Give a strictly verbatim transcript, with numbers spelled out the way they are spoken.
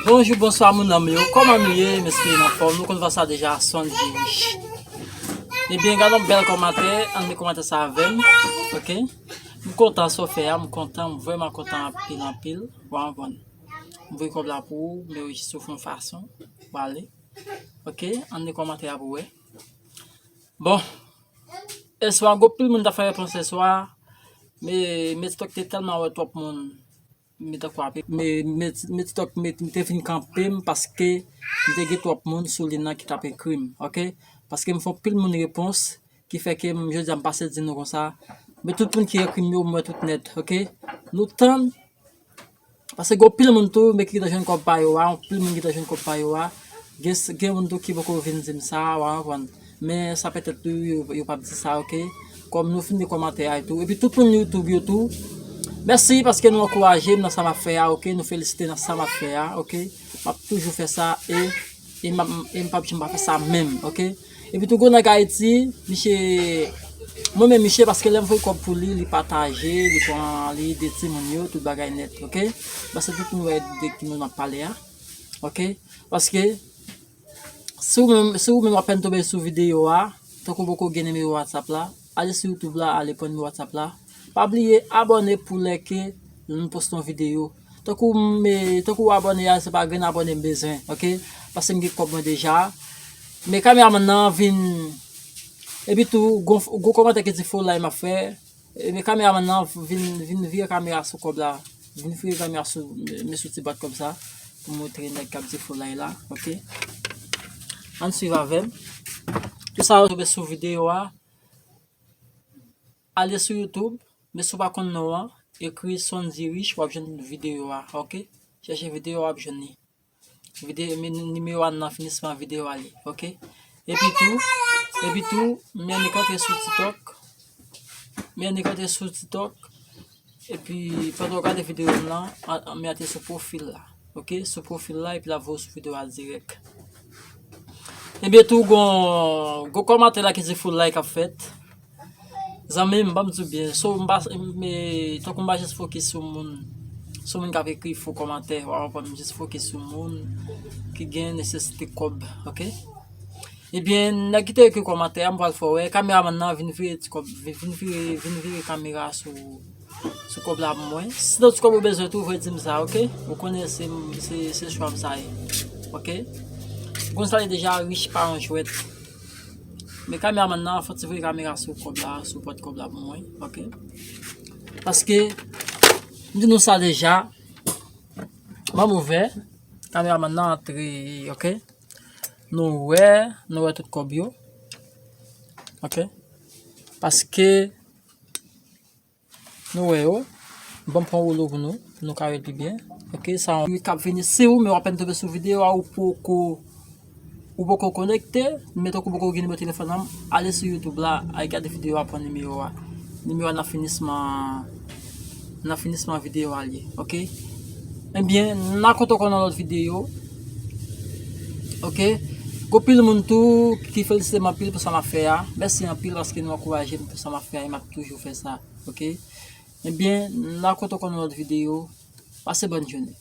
Bonjou, bonswa, moun nan m yo. Kòman nou ye? M espere n anfòm. Nou konn vwa sa deja, Sonn Virich. Ebyen, gade yon bèl kòmantè. Ann li kòmantè sa avè m. Ok? M kontan sa w fè a. M kontan. M vrèman kontan anpil, anpil. Ou konprann? M voye kòb la pou ou. Men yo jis ou fè yon fason. Ou ale. Ok? Ann li kòmantè a pou wè. Bon. Eswa, gwo pil moun ta fè repons eswa. Men, men TikTok te tèlman wè twòp moun. Men tankou apre, men, men, men TikTok, men, men te vin kanpe m paske m te gen twòp moun sou li nan ki t ap ekri m, ok? Paske m fè yon pil moun repons, ki fè ke m, jodi a, m pase di nou konsa. Men tout moun ki ekri m yo, m wè tout nèt, ok? Nou tann, paske gen yon pil moun tou, men ki gentan jwenn kòb pa yo a, yon pil moun gentan jwenn kòb pa yo a. Gen, gen moun tou ki poko vin di m sa, w a konprann. Men sa petèt tou, yo, yo p ap di sa, ok? Kòm nou fin li kòmantè a etou. Epi tout moun YouTube yo tou, mèsi paske nou ankouraje m nan sa m ap fè a, ok? Nou felisite nan sa m ap fè a, ok? M ap toujou fè sa e, e m ap, e m p ap janm pa fè sa menm, ok? Epi tou gwo nèg Ayiti, misye, mwen menm misye, paske lè m voye kòb pou li, li pataje, li pran, li ede timoun yo, tout bagay nèt, ok? Paske tout moun wè de ki moun m ap pale a, ok? Paske, si w menm, si w menm w apèn tonbe sou videyo a, tankou w poko gen nimewo WhatsApp la, ale sou YouTube la, ale pran nimewo WhatsApp la. Pa bliye abòne pou lè ke nou poste yon videyo. Tankou m, tankou w abòne a, se pa grenn abòne m bezwen, ok? Paske m gen kòb mwen deja. Men kameramann nan vin, epi tou, gwo, gwo kòmantè ki di fo lay m ap fè. E, men kameramann nan vin, vin vire kamera sou kòb la. Vin vire kamera sou, men sou ti bwat kòb sa. Pou montre nèg k ap di fo lay la, ok? Ann swiv avè m. Pou sa yo tonbe sou videyo a, ale sou YouTube, men si w pa konn non an, ekri Sonn Virich, w ap jwenn videyo a, ok? Chèche videyo a, w ap jwenn li. Vide-, men nimewo a nan finisman videyo a li, ok? Epi tou, epi tou, men annik antre sou TikTok. Men annik antre sou TikTok. Epi, pandan w gade videyo m nan, an, an, men antre sou pwofil la, ok? Sou pwofil la, epi l ap voye w sou videyo a dirèk. Ebyen tou, gon, gon kòmantè la ki di full like ap fèt. Zanmi m, ban m di w byen, so m pa, me, tankou m pa jis fokis sou moun, sou moun k ap ekri fo kòmantè, w a konprann, m jis fokis sou moun ki gen nesesite kòb, ok? Ebyen, nèg ki te ekri kòmantè a, m pral fè w wè, kameramann nan vin vire ti kòb, vin, vin vire, vin vire kamera sou, sou kòb la pou mwen. Si se yon ti kòb ou bezwen tou, voye di m sa, ok? Ou konnen se, se, se chwa m sa ye, ok? Ou konn sa ye deja, rich pa yon jwèt. Men kameramann nan, fò ti voye kamera sou kòb la, sou pòt kòb la pou mwen, ok? Paske, m di nou sa deja, ban m ouvè, kameramann nan antre, ok? Nou wè, nou wè tout kòb yo, ok? Paske, nou wè yo. Ban m pran woulo pou nou, pou nou ka wè l pi byen. Ok, sa yon k ap vini. Si ou menm w apèn tonbe sou videyo a, ou poko, ou poko konekte, men tankou w poko gen nimewo telefòn nan, ale sou YouTube la, al gade videyo a, pran nimewo a. Nimewo a nan finisman, nan finisman videyo a li ye, ok? Ebyen, n a kontan w nan lòt videyo, ok? Gon pil moun tou ki felisite m anpil pou sa m ap fè a. Mèsi anpil paske nou ankouraje m pou sa m ap fè a, e m ap toujou fè sa. Ok? Ebyen, n a kontan w nan lòt videyo. Pase bòn jounen.